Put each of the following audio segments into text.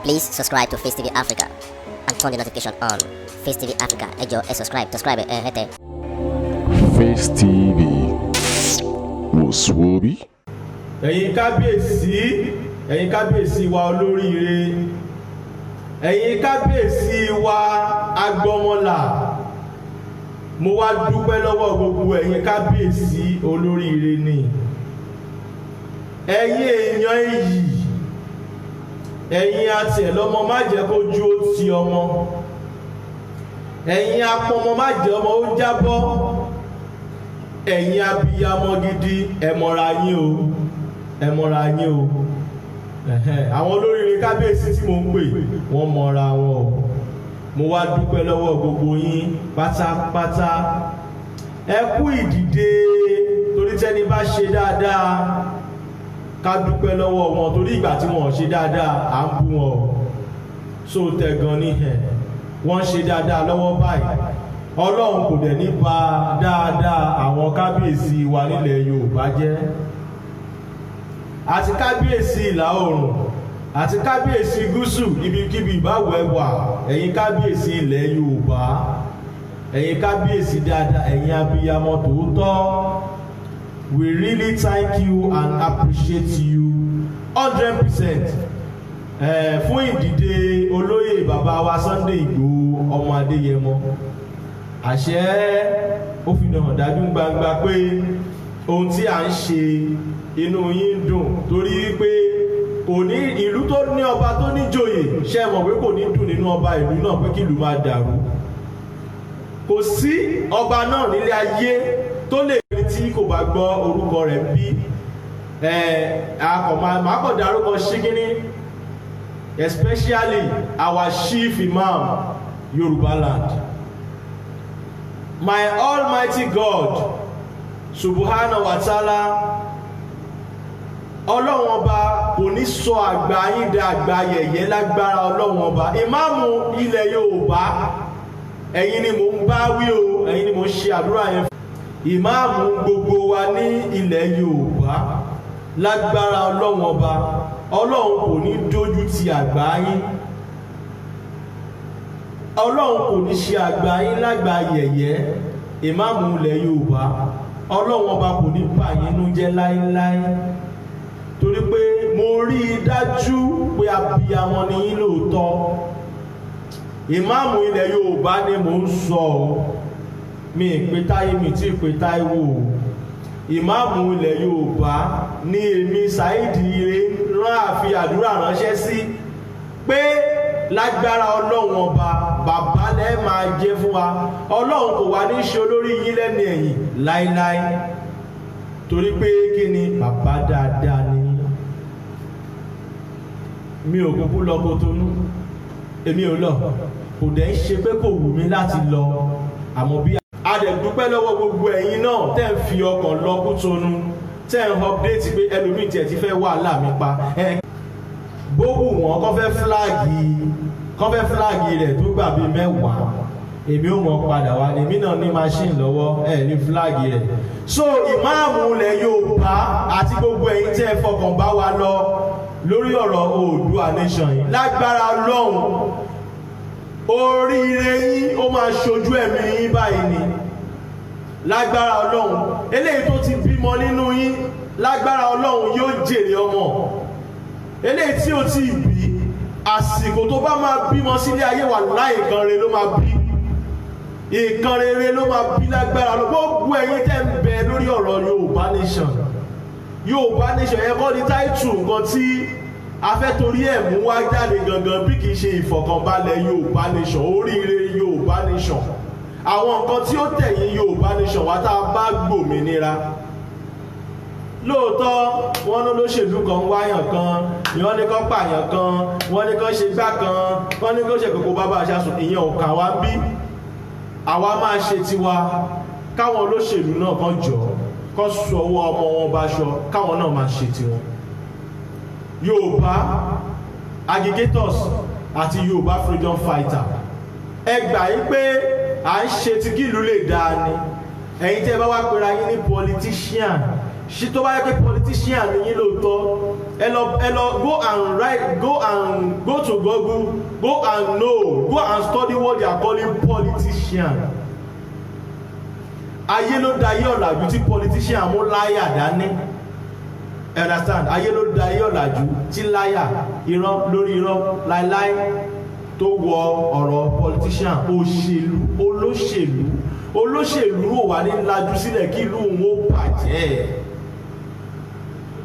Please subscribe to Face TV Africa and turn the notification on. Face TV Africa, ẹ jọ̀ọ́, ẹ subscribe, subscribe ẹ hẹ́tẹ̀. Face TV wò sùwòbí. Ẹ̀yin kábíyèsí, ẹ̀yin kábíyèsí wa olóríire, ẹ̀yin kábíyèsí wa agbọmọlà, mo wá dúpẹ́ lọ́wọ́ gbogbo ẹ̀yin kábíyèsí olóríire ni. Ẹ̀yin èèyàn iyì, ẹ̀yin àti ẹ̀lọ́mọ má jẹ́ kójú ó ti ọmọ, ẹ̀yin apọmọ má jẹ́ ọmọ ó jábọ́, ẹ̀yin abiyamọ gidi, ẹ mọra yín o, ẹ mọra yín o. Ẹ̀hẹ́n, àwọn olóríire kábíyèsí tí mò ń pè, wọ́n mọra wọn o. Mo wá dúpẹ́ lọ́wọ́ gbogbo yín pátápátá. Ẹ kú ìdìde, torí tẹ́ni bá ṣe dáadáa, ká dúpẹ́ lọ́wọ́ wọn, torí ìgbà tí wọ́n ṣe dáadáa, à ń bú wọn o. So tẹ̀gàn ní ẹ̀ wọ́n ṣe dáadáa lọ́wọ́ báyìí. Ọlọ́run kò dẹ̀ ní bà dáadáa àwọn kábíyèsí wa nílẹ̀ Yorùbá jẹ́, àti kábíyèsí ìlà oòrùn àti kábíyèsí gúúsù, ibikíbi ìbáwọ̀ ẹ wà. Ẹ̀yin kábíyèsí ilẹ̀ Yorùbá, ẹ̀yin kábíyèsí dáadáa, ẹ̀yin abiyamọ tòótọ́, we really thank you and appreciate you 100% fún ìdìde olóyè bàbá wa Sunday Ìgbòho ọmọ Adéyẹmọ. Àṣẹ ó fi hàn dájú gbangba pé ohun tí à ń ṣe, inú yín dùn, torí pé kò ní ìlú tó ní ọba tó níjòyè, ṣe mọ̀ pé kò ní dùn nínú ọba ìlú náà pé kí ìlú máa dàrú. Kò sí ọba náà nílé ayé tó lè rí tí kò bá gbọ́ orúkọ rẹ̀ bí ẹ máa kọ̀ dárúkọ ṣíkíní, especially our chief imam, Yorùbá land. My almighty God subhanahu wa ta'ala, Ọlọ́run Ọba kò ní sọ àgbà yín dá àgbà yẹ̀yẹ́ lágbára Ọlọ́run Ọba. Ìmáàmù ilẹ̀ Yorùbá, ẹ̀yin ni mò ń bá wí o, ẹ̀yin ni mò ń ṣe àdúrà yẹn fún. Ìmáàmù gbogbo wa ní ilẹ̀ Yorùbá, lágbára Ọlọ́run Ọba, Ọlọ́run kò ní dójú ti àgbà yín. Ọlọ́run kò ní ṣe àgbà yín lágbà yẹ̀yẹ́. Ìmáàmù ilẹ̀ Yorùbá, Ọlọ́run Ọba kò ní bà yín nú jẹ́ láéláé, torí pé mo rí i dájú pé abiyamọ ni yín lóòótọ́. Ìmáàmù ilẹ̀ Yorùbá ni mò ń sọ o, mi ì pé Táyé, mi tí ì pé Táíwò o. Ìmáàmù ilẹ̀ Yorùbá ní èmi Saheed Ire rán àfi àdúrà ránṣẹ́ sí pé lágbára Ọlọ́run Ọba, bàbá lẹ́ máa jẹ́ fún wa. Ọlọ́run kò wá ní ṣe olórí yín lẹ́nu ẹ̀yìn láíláí, torí pé kí ni, bàbá dáadáa ni. Mi ò kúkú lọ Kotonu, èmi ò lọ, kò dẹ̀ ń ṣe pé kò wù mí láti lọ, àmọ́ bí a dẹ̀ dúpẹ́ lọ́wọ́ gbogbo ẹ̀yin náà tẹ́ ń fi ọkàn lọ Kútọ́nù, tẹ́ ń update pé ẹlòmíì tiẹ̀ ti fẹ́ wàhálà mi pa ẹ. Bó wù wọ́n kọ́ fẹ́ flag rẹ̀ tó gbà bíi 10, èmi ò mọ̀ padà wá ní, èmi náà ní machine lọ́wọ́ ẹ̀ ní flag rẹ̀. So ìmáàmù ilẹ̀ Yorùbá àti gbogbo ẹ̀yin tẹ́ ẹ fọkàn bá wa lọ lórí ọ̀rọ̀ Oòduà nation yìí, lágbára Ọlọ́run, oríire yín ó máa ṣojú ẹ̀mí yín báyìí ni lágbára Ọlọ́run. Eléyìí tó ti bímọ nínú yín, lágbára Ọlọ́run, yóò jèrè ọmọ. Eléyìí tí ó ti bí, àsìkò tó bá máa bímọ sílé ayé wà láì, nǹkan rere ló máa bí, nǹkan rere ló máa bí lágbára lọ. Gbogbo ẹ̀yin tẹ́ ń bẹ lórí ọ̀rọ̀ Yorùbá nation, Yorùbá nation yẹn kọ́ ni táìtù nǹkan tí a fẹ́ torí ẹ̀ mú wá jáde gangan, bí kì í ṣe ìfọ̀kànbalẹ̀ Yorùbá nation, oríire Yorùbá nation, àwọn nǹkan tí ó tẹ̀yìn Yorùbá nation wá tá a bá gbòmìnira. Lóòótọ́, wọ́n ní olóṣèlú kan ń wáyàn kan, wọ́n ní kán pààyàn kan, wọ́n ní kán ṣe gbá kan, wọ́n ní kán ṣe kókó bàbá aṣáṣùn. Ìyẹn ò kà wá bí. Àwa máa ṣe tiwa. Káwọn olóṣèlú náà kan jọ kán sọwọ́ ọmọ wọn báṣọ, káwọn náà máa ṣe tiwọn. Yorùbá agitators àti Yorùbá freedom fighter, ẹ gbà yín pé à ń ṣe tí kí ìlú lè dáa ni. Ẹ̀yin tẹ́ bá wá pera yín ní politician, ṣé tó bá yẹ pé politician ni yín lóòótọ́? Ẹ lọ, ẹ lọ, go and write, go and go to Google, go and know, go and study what they are calling politician. Ayé ló da ayé ọ̀làjú tí politician mú láyà dání. You understand? Ayé ló da ayé ọ̀làjú tí láyà, irọ́ lórí irọ́ láíláí tó wọ ọ̀rọ̀ politician. Òṣèlú, olóṣèlú, olóṣèlú ò wà ní lajú sílẹ̀ kí ìlú òun ó bàjẹ́.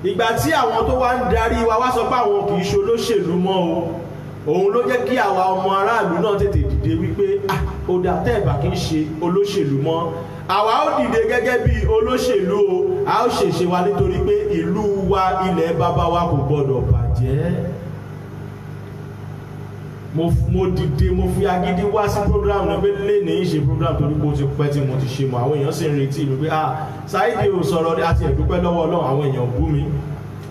Ìgbà tí àwọn tó wá ń darí wa wá sọ pé àwọn kì í ṣe olóṣèlú mọ́ o, òun ló jẹ́ kí àwa ọmọ aráàlú náà tètè dìde wípé, ah, ó dà, tẹ́ ẹ̀ bá kì í ṣe olóṣèlú mọ́, àwa ó dìde gẹ́gẹ́ bí olóṣèlú o. A ó ṣèṣe wa nítorí pé ìlú wa, ilẹ̀ bàbá wa, kò gbọdọ̀ bàjẹ́. Mo dìde, mo fi agídí wá sí program náà pé lẹ́nìí ń ṣe program, torí pé ó ti pẹ́ tí mo ti ṣe mọ̀. Àwọn èèyàn sì ń retí mi pé, ah, Saheed ò sọ̀rọ̀. Àti ẹ̀dúpẹ́ lọ́wọ́ Ọlọ́run, àwọn èèyàn bú mi.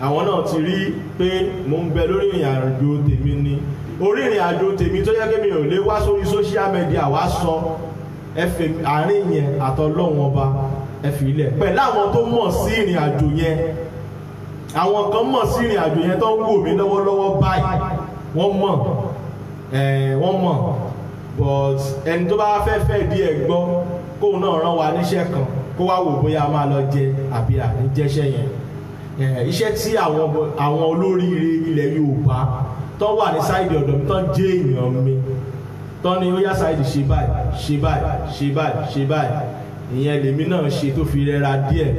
Àwọn náà ti rí pé mo ń bẹ lórí ìrìn àjò tèmi ni, orí ìrìn àjò tèmi tó yẹ kí mi ò lè wá sórí social media wá sọ. Ẹ fi àárín yẹn àtọlọ́run Ọba, ẹ fi ilẹ̀ pẹ̀lú àwọn tó mọ̀ sí ìrìn àjò yẹn. Àwọn kan mọ̀ sí ìrìn àjò yẹn tó ń wò mí lọ́wọ́lọ́wọ́ báyìí. Wọ́n mọ̀ ẹ̀, wọ́n mọ̀, but ẹni tó bá fẹ́ fẹ́ díẹ̀ gbọ́, kóun náà rán wa níṣẹ́ kan, kó wá wò bóyá a máa lọ jẹ àbí àní jẹ́ṣẹ́ yẹn. Iṣẹ́ tí àwọn olóríire ilẹ̀ Yorùbá tó wà ní side ọ̀dọ̀ mi, tó ń jẹ́ èèyàn mi, tó ní ó yá, Saheed, ṣe báyìí, ṣe báyìí, ṣe báyìí, ṣe báyìí, ìyẹn lèmi náà ṣe tó fi rẹra díẹ̀.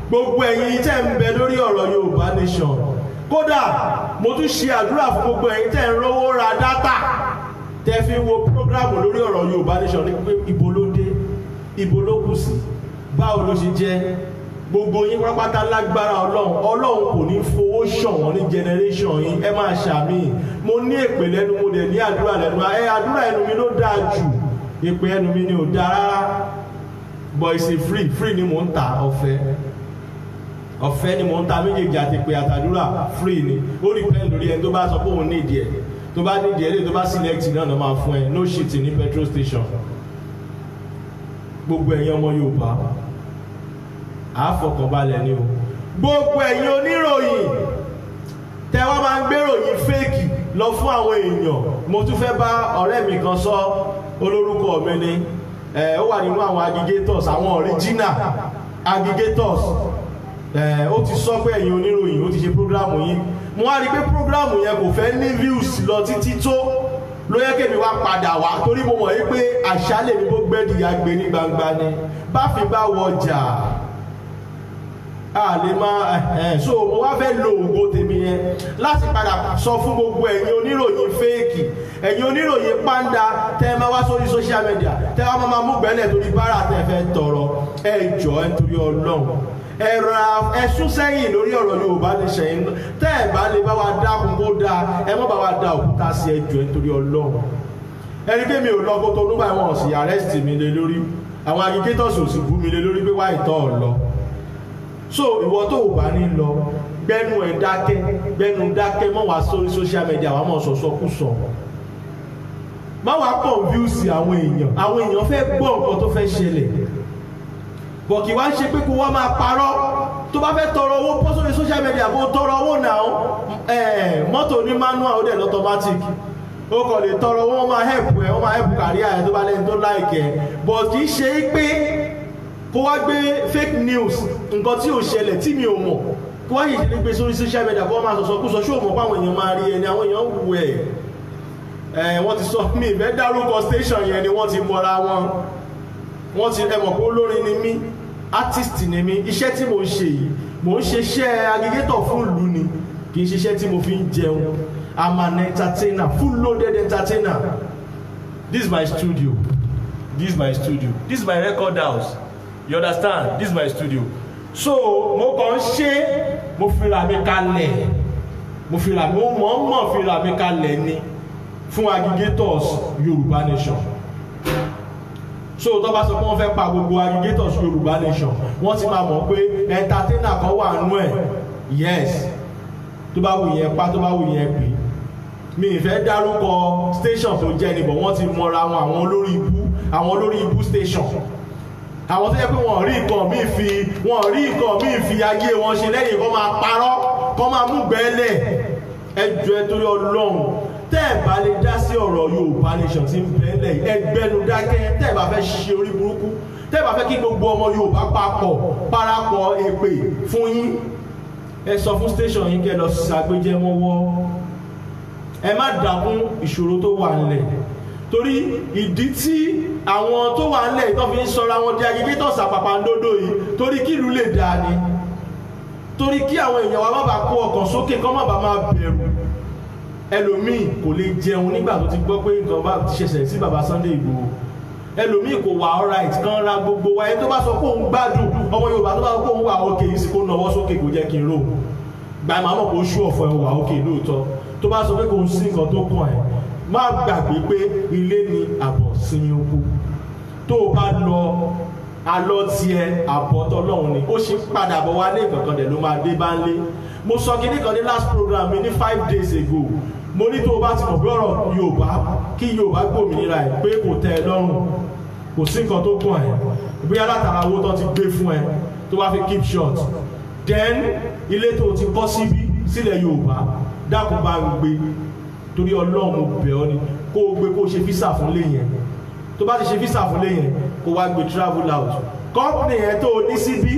Gbogbo ẹ̀yin tẹ́ ń bẹ lórí ọ̀rọ̀ Yorùbá Nation, kódà mo tún ṣe àdúrà fún gbogbo ẹ̀yin tẹ́ ń rówó ra data tẹ́ fi wo program lórí ọ̀rọ̀ Yorùbá Nation ní pé ibo ló dé, ibo ló kù sí, báwo ló ṣe jẹ́. Gbogbo yín pátápátá, lágbára Ọlọ́run, Ọlọ́run kò ní fowó ṣọ̀wọ́n ní generation yín. Ẹ máa ṣàmì. Mo ní èpè lẹ́nu, mo dẹ̀ ní àdúrà lẹ́nu. Ẹ àdúrà ẹnu mi ló dáa jù, èpè ẹnu mi ni ò dáa rárá, but it's a free, free ni mò ń ta. Ọ̀fẹ́, ọ̀fẹ́ ni mò ń ta méjèèjì, àti pé àtàdúrà, free ni. Ó rí pẹ́ lórí ẹni tó bá sọ pé òun nídìí ẹ̀. Tó bá nídìí ẹ̀ lè, tó bá select náà ló máa fún ẹ. No shit ní petrol station. Gbogbo ẹ̀yin ọmọ Yorùbá, àáfọkànbalẹ̀ ni o. Gbogbo ẹ̀yin oníròyìn tẹ wá máa ń gbéròyìn fake lọ fún àwọn èèyàn, mo tún fẹ́ bá ọ̀rẹ́ mi kan sọ. Olórúkọ mi ni ẹ. Ó wà nínú àwọn agitators, àwọn original agitators ẹ. Ó ti sọ pé ẹ̀yin oníròyìn, ó ti ṣe program yín. Mo wá rí i pé program yẹn kò fẹ́ ní views lọ títí tó ló yẹ kémi wá padà wá, torí mo mọ̀ yí pé àṣà lèmi bó gbẹ́dìyà gbé ní gbangba ni bá fi bá wọjà a lè máa ẹ̀. So mo wá fẹ́ lo ògo tèmi yẹn láti padà sọ fún gbogbo ẹ̀yin oníròyìn fake, ẹ̀yin oníròyìn pàǹdà tẹ́ ẹ máa wá sórí social media, tẹ́ ẹ máa mú gbẹ́lẹ̀ torí bára tẹ́ ẹ fẹ́ tọrọ. Ẹ jọ̀ọ́, ẹ nítorí Ọlọ́run, ẹ ra ẹ sún sẹ́yìn lórí ọ̀rọ̀ Yorùbá Nation yìí. Tẹ́ ẹ bá lè bá wa dákun kó dáa, ẹ má bá wa da òkúta sí. Ẹ jọ̀ọ́, ẹ nítorí Ọlọ́run. Ẹni pé mi ò lọ kótó nígbà wọn ò sì arrest mi lé lórí, àwọn agitators ò sì bú mi lé lórí pé wá ìtọ́ ọ̀ lọ. So ìwọ tó o bá ní lọ, gbẹnu ẹ dákẹ́, gbẹnu dákẹ́. Mọ́ wá sórí social media wàá mọ̀ sọ̀sọ́ kù sọ, má wàá confuse àwọn èèyàn. Àwọn èèyàn fẹ́ gbọ́ nǹkan tó fẹ́ ṣẹlẹ̀ bọ̀, kì wá ń ṣe pé kó wá máa parọ́. Tó bá fẹ́ tọrọ owó, bọ́ sórí social media bó tọrọ owó náà. Mọ́tò ní manual, ó dẹ̀ automatic. Ó kàn lè tọrọ owó, wọ́n máa help ẹ, wọ́n máa help career ẹ tó bá lẹ́ni tó like ẹ, but kì í ṣe pé kó wá gbé fake news, nǹkan tí ò ṣẹlẹ̀ tí mi ò mọ̀, kó wá yìí gbé sórí social media, kó wá máa sọ̀sọ̀ kú sọ. Ṣé o mọ̀ pé àwọn èèyàn máa rí ẹni? Àwọn èèyàn wù ẹ̀ ẹ̀. Wọ́n ti sọ mí ìfẹ́ dárúkọ station yẹn ni wọ́n ti mọra wọn. Wọ́n ti ẹ mọ̀ pé olórin ni mí, artist ni mí. Iṣẹ́ tí mo ń ṣe yìí, mò ń ṣe iṣẹ́ agitator fún ìlú ni, kì í ṣiṣẹ́ tí mo fi ń jẹun. I'm an entertainer, full loaded entertainer. This is my studio, this is my studio, this is my record house, you understand? This is my studio. So mo kàn ń ṣe, mo fira mi kalẹ̀, mo fira mi, mo mọ̀ mọ̀ fira mi kalẹ̀ ni fún agitators Yorùbá Nation. So tó bá sọ pé wọ́n fẹ́ pa gbogbo agitators Yorùbá Nation, wọ́n ti máa mọ̀ pé entertainer kan wà nú ẹ̀. Yes, tó bá wù yẹn pa, tó bá wù yẹn pè. Mi ì fẹ́ dárúkọ station tó jẹ́ ni, bọ̀ wọ́n ti mọra wọn. Àwọn olórí ibú, àwọn olórí ibú station, àwọn tó yẹ pé wọ́n rí nǹkan míì fi, wọ́n rí nǹkan míì fi ayé wọn ṣe lẹ́yìn kó máa parọ́. Kọ́ máa mú gbẹ́lẹ̀. Ẹ jọ̀ọ́, ẹ torí Ọlọ́run, tẹ́ ẹ bá lè dá sí ọ̀rọ̀ Yorùbá Nation tí ń bẹ́ẹ̀lẹ̀, ẹ gbẹ́nu dákẹ́. Tẹ́ ẹ bá fẹ́ ṣe orí burúkú, tẹ́ ẹ bá fẹ́ kí gbogbo ọmọ Yorùbá papọ̀ parapọ̀ èpè fún yín, ẹ sọ fún station yín kẹ́ lọ ṣàgbéjẹ́ mọ́wọ́. Ẹ má dàkún ìṣòro tó wà nílẹ̀, torí ìdí tí àwọn tó wà nílẹ̀ tó fi ń sọra wọn di agitators àpàpàǹdodo yìí, torí kí ìlú lè dáa ni, torí kí àwọn èèyàn wa má bàa kó ọkàn sókè, kọ́ má bàa máa bẹ̀rù. Ẹlòmíì kò lè jẹun nígbà tó ti gbọ́ pé nǹkan bá ti ṣẹ̀ṣẹ̀ sí baba Sunday Igboho. Ẹlòmíì kò wà alright kan ra gbogbo wa. Ẹni tó bá sọ pé òun gbádùn, ọmọ Yorùbá tó bá sọ pé òun wà okay yìí sì, kó nawọ́ sókè, kó jẹ́ kí n rò gba ẹ̀, máa mọ̀ pé ó ṣú ọ̀fọ̀ ẹ̀ wà okay lóòótọ́. Tó bá sọ pé kò ń sí nǹkan tó kàn ẹ́, má gbàgbé pé ilé ni àbọ̀ sinmi oko. Tó o bá lọ alọ́ tiẹ̀, àbọ̀ tọlọ́run ni ó ṣe ń padà bọ̀ wá ní ìkankan dẹ̀ ló máa dé bá ń lé. Mo sọ kinní kan ní last program mi ní 5 days ago. Mo ní tó o bá ti mọ̀ pé ọ̀rọ̀ Yorùbá, kí Yorùbá gbòmìnira ẹ̀, pé kò tẹ́ ẹ lọ́rùn, kò sí nǹkan tó kàn ẹ́, bóyá látara owó tó ti gbé fún ẹ tó bá fi keep short, then ilé tó o ti kọ́ síbí sílẹ̀ Yorùbá, dákun, bá ń gbé, torí Ọlọ́run, mo bẹ̀ ọ́ ni, kó o gbé, kó o ṣe visa fún lé yẹn. Tó bá ti ṣe visa fún lé yẹn, kó wá gbé travel out. Company yẹn tó o ní síbí,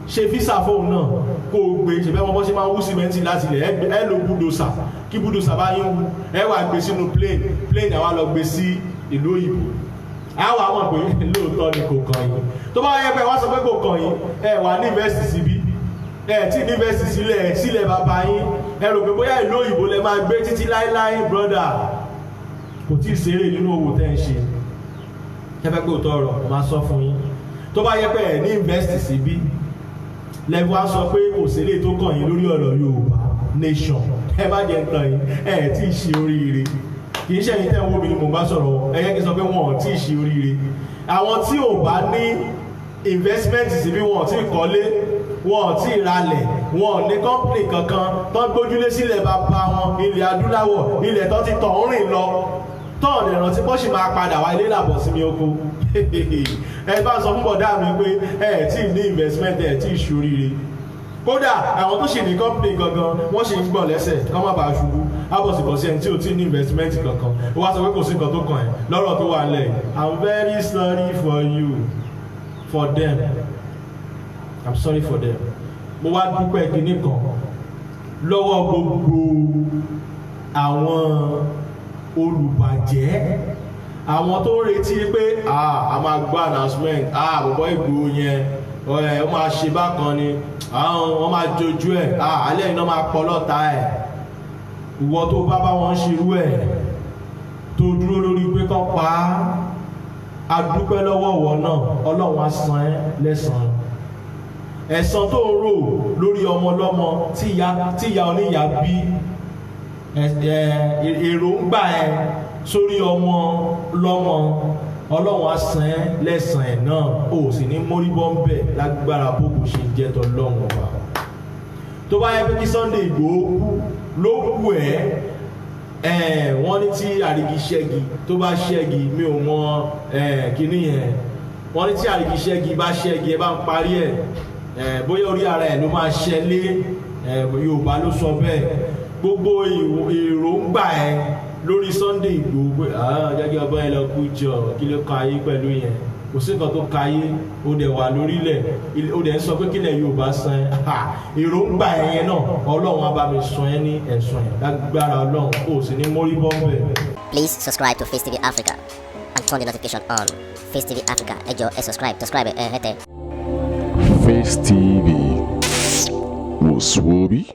ṣe visa fóun náà, kó o gbé. Ṣe bẹ́ẹ̀ wọ́n bọ́ ṣe máa ń wú símẹ́ǹtì láti ilẹ̀, ẹ lo bulldozer, kí bulldozer bá yín wú, ẹ wá gbé sínú plane. Plane àwa lọ gbé sí ìlú òyìnbó, àwa mọ̀ pé lóòótọ́ ni kò kàn yín. Tó bá yẹ pé wá sọ pé kò kàn yín, ẹ wà ní invest síbí, ẹ tí ní invest sílẹ̀ bàbá yín, ẹ rò pé bóyá ìlú òyìnbó lẹ máa gbé títí láéláé, brother, kò tí ì ṣeré nínú owó tẹ́ ń ṣe. Ẹ fẹ́ pé òótọ́ ọ̀rọ̀ máa sọ fún yín, tó bá yẹ pé ẹ ní invest síbí lẹ́fọ́ á sọ pé kò sílé tó kàn yín lórí ọ̀rọ̀ Yorùbá Nation, ẹ má jẹ́ tàn yín, ẹ tí ì ṣe oríire. Kì í ṣe ẹ̀yin tẹ́ ń wò mí ni mò ń bá sọ̀rọ̀. Ẹ yẹ kí n sọ pé wọn ò tí ì ṣe oríire. Àwọn tí ò bá ní investment síbí, wọn ò tí ì kọ́lé, wọn ò tí ì ralẹ̀, wọn ò ní company kankan tó ń gbójúlé sílẹ̀ bàbá wọn, ilẹ̀ adúláwọ̀, ilẹ̀ tó ti tọ̀ ń rìn lọ, tọ́ọ̀dù ẹ̀rántí bọ́ sì máa padà wá ilé làbọ̀ sí mi oko. Ẹ bá sọ fún bọ̀dá mi pé ẹ tí ì ní investment, ẹ tí ì ṣoríire. Kódà àwọn tó sì ní company gangan, wọ́n sì ń gbọ̀n lẹ́sẹ̀ kọ́ má bàa ṣubú. Ábọ̀sibọ̀sí ẹni tí ò tí ì ní investment kankan, ó wá sọ pé kò sí nǹkan tó kàn ẹ́ lọ́rọ̀ tó wà lẹ̀. I'm very sorry for you, for them. I'm sorry for them. Mo wá dúpẹ́ kinní kan lọ́wọ́ gbogbo àwọn olùbàjẹ́, àwọn tó ń retí pé a máa gbọ́ announcement, bọ̀bọ̀ Ìgbòho yẹn, ẹ ó máa ṣe bákan ni, àwọn wọn máa jojú ẹ̀, alẹ́ iná máa pọ̀ lọ́ta ẹ̀. Ìwọ tó bá bá wọn ṣerú ẹ̀, tó dúró lórí pé kán pa á, a dúpẹ́ lọ́wọ́ ìwọ náà. Ọlọ́run á san ẹ́ lẹ́san ẹ̀san tó ń rò lórí ọmọ ọlọ́mọ tí ìyá oníyà bí. Èròǹgbà ẹ sórí ọmọ lọ́mọ, Ọlọ́run á san ẹ́ lẹ́san ẹ̀ náà, ó sì ní mórí bọ́ńbẹ̀ lágbára bókù ṣe jẹ́ tọ́lọ́run ọba. Tó bá yẹ pé kí Sunday Igboho kú ló kù ẹ́ ẹ̀, wọ́n ní tí àrígi ṣẹ́gi tó bá ṣẹ́gi, mi ò mọ kíní yẹn, wọ́n ní tí àrígi ṣẹ́gi bá ṣẹ́gi, ẹ bá ń parí ẹ̀, bóyá orí ara ẹ̀ ló máa ṣẹlé. Yorùbá ló sọ bẹ́ẹ̀. Gbogbo èròǹgbà ẹ lórí Sunday Igboho pé jẹ́ kí ọgbọ́n yẹn lọ kú jọ, kí ló kan ayé pẹ̀lú yẹn? Kò sí nǹkan tó ka ayé. Ó dẹ̀ wà lórílẹ̀, ó dẹ̀ ń sọ pé kílẹ̀ Yorùbá san ẹ́. Èròǹgbà ẹ yẹn náà, Ọlọ́run á bá mi san ẹ́ ní ẹ̀san ẹ̀ lágbára Ọlọ́run, ó sì ní mórí bọ́m̀bẹ̀. Please subscribe to Face TV Africa and turn the notification on. Face TV Africa, ẹ jọ̀ọ́, ẹ subscribe, subscribe ẹ hẹ́tẹ̀. Face TV was Swoby.